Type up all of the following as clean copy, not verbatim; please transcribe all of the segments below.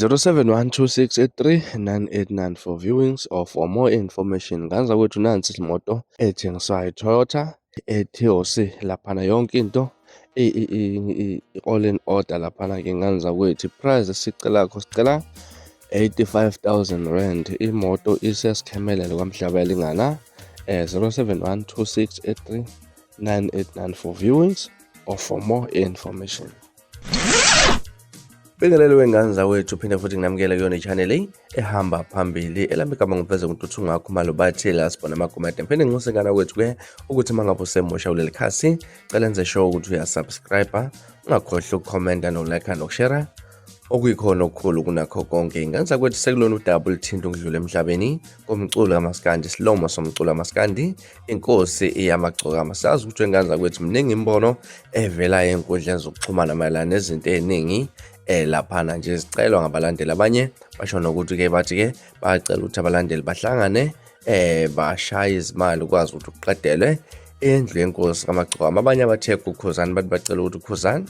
0712683989 for viewings or for more information. Ngane zakwethu, nansi imoto ethengiswayo, i-Toyota Etios laphana, yonke into all in order laphana-ke, ngane zakwethu. Price esicelakho, sicela R85 000. Imoto isesikhemelele kwaMhlabuyalingana. 0712683989 for viewings or for more information. Bingelele wengane zawethu, phinde futhi nginamukele kuyona i-channel ehamba phambili. Elami igama ngiveze nguNtuthu Khumalo, bathi la sibona amagumede. Phinde nginxuse, ngane kwethu-ke, ukuthi uma ngabe usemusha kuleli khasi, cela enze sure ukuthi uyasubscribe, ungakhohlwa ukukhomenta, nokulike, nokushare, okuyikhona okukhulu kunakho konke. Ingane zakwethu, sekulona udaba oluthinta ukudlula emhlabeni komculo kamaskandi, silomo somculo kamaskandi, inkosi yamagcokama. Sazi ukuthi, wengane zakwethu, mningi imibono evela ey'nkundleni zokuxhumana mayelana nezinto ey'ningi laphana nje zicelwa ngabalandeli. Abanye basho nokuthi-ke, bathi-ke bacela ukuthi abalandeli bahlangane, bashaye izimali ukwazi ukuthi kuqedelwe indlu yenkosi kamagcokama. Abanye abathe kuKhuzani, bathi bacela ukuthi uKhuzani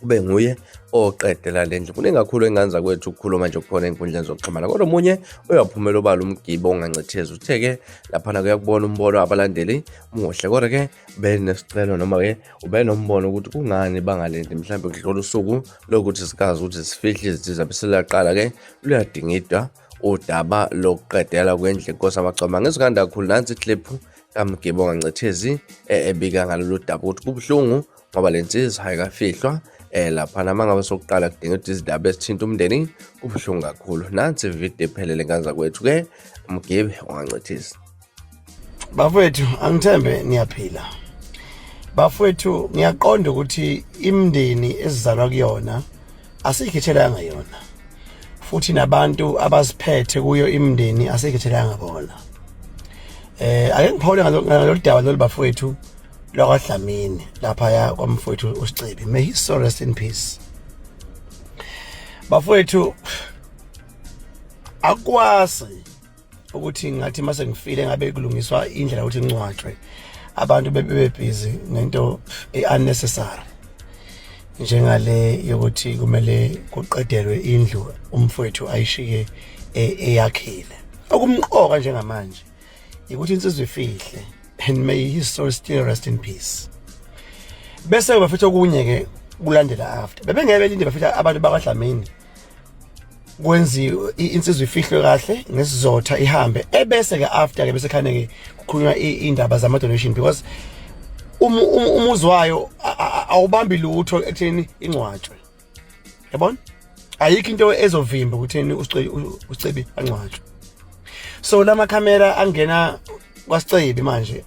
kube nguye oqedela le ndlu. Kuningi kakhulu, engane zakwethu, ukukhuluma nje kukhona ey'nkundleni zokuxhumana, kodwa omunye uyaphumela obala, uMgibe ongancethezi, uthe-ke laphana kuyakubona umbono abalandeli muhle, kodwa-ke benesicelo noma-ke ubenombono ukuthi kungani bangalindi mhlawumbe kudlula usuku lokuthi sikazi ukuthi sifihle izinsiza, bese luyaqala-ke luyadingidwa udaba lokuqedela kwendlu inkosi amagcokama. Ngizikanda kakhulu, nansi iclip kaMgibe ongancethezi ebika ngalolu daba ukuthi kubuhlungu ngoba le nsizwa ayikafihlwa laphana. Uma ngabe sokuqala kudinga ukuthi izindaba ezithinta umndeni, kubuhlungu kakhulu. Nansi ividiyo ephelele, ngane zakwethu-ke, uMgibe ongancethezi. Bafowethu, angithembe niyaphila. Bafowethu, ngiyaqonda ukuthi imindeni esizalwa kuyona asiyikhethelanga yona, futhi nabantu abasiphethe kuyo imindeni asiyikhethelanga bona. Ake ngiphawule ngalolu daba lolu, bafowethu, lwakwaDlamini lapha ya kwamfowethu uSicebi, may his soul rest in peace. Bafowethu, akwazi ukuthi ngathi mase ngifile ngabe kulungiswa indlela ukuthi ngcwatshwe, abantu bebe busy ngento e-unnecessary njengale yokuthi kumele kuqedelwe indlu umfowethu ayishiye eyakhile. Okumqoka njengamanje ukuthi insizwa ifihle, and may his soul still rest in peace. Bese bafethu, okunye ke kulandela after. Bebengeke belinde, bafethu, abantu bakwaDlamini, kwenziwe insizwa ifihlwe kahle ngesizotha, ihambe, ebese ke after ke bese khane ke kukhulunywa indaba zama donation, because umuzi wayo awubambi lutho ekutheni ingcwatshwe, yabona? Ayikho into ezovimba ukutheni uSicebi angcwatshwe. So lama camera angena kwaSicebi manje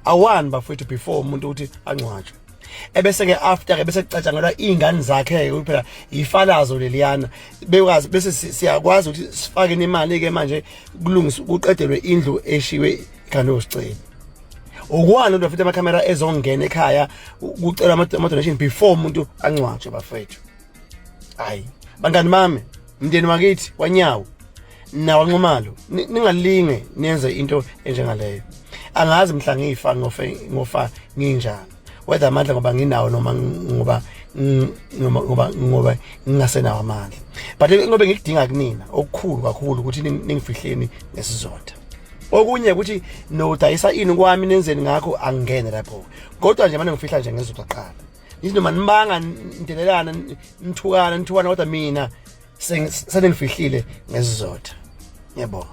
awani, bafowethu, before umuntu ukuthi angcwatshwe, ebese ke after ke bese kucatshangelwa izingane zakhe ke, phela ifalazo leliyana, bekwazi bese siyakwazi ukuthi sifake imali ke manje kulungiswe, kuqedelwe indlu eshiwe ikhanda yoSicebi. Okwani ukuthi futhi amakhamera ezongena ekhaya kucelwa ama-donation before umuntu angcwatshwe? Bafethu, hayi, bangani bami, mndeni wakithi wanyawo nawanqumalo, ningalinge nenze into enjengaleyo. Angazi mhla ngifa ngofe ngofa nginjani, whether amandla ngoba nginawo noma ngoba noma ngoba ngingasenawo amandla, but ngoba ngikudinga kunina okukhulu kakhulu ukuthi ningifihleni ngesizotha. Okunye ukuthi nodayisa ini kwami, nenzeni ngakho, angingene lapho, kodwa nje manje ngifihla nje ngezotha kuqala. Ngithi noma nibanga, nidelelana, nithukana nithukana, kodwa mina sengifihlile ngesizotha. Ngiyabonga.